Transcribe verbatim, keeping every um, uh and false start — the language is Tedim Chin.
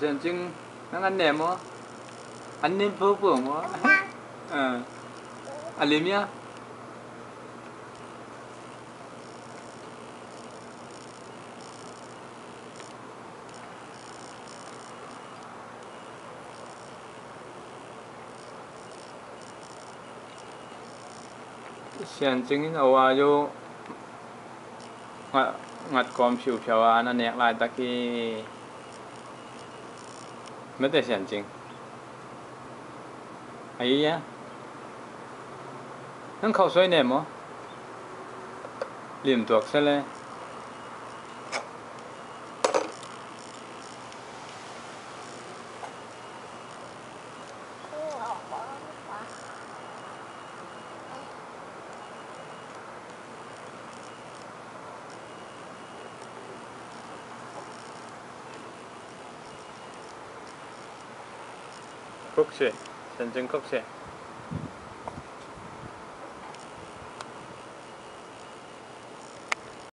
Siancing, nang an nem maw? An nem phopho maw? A, a lim ia. Siancing in a wa yo ngat, ngat kawm phiuphiau a, an a nek laitak hi. Mete Siancing. Ai ia. Nang khauh suai nem maw? Lim tuak se le. Khuk se, Siancing khuk se.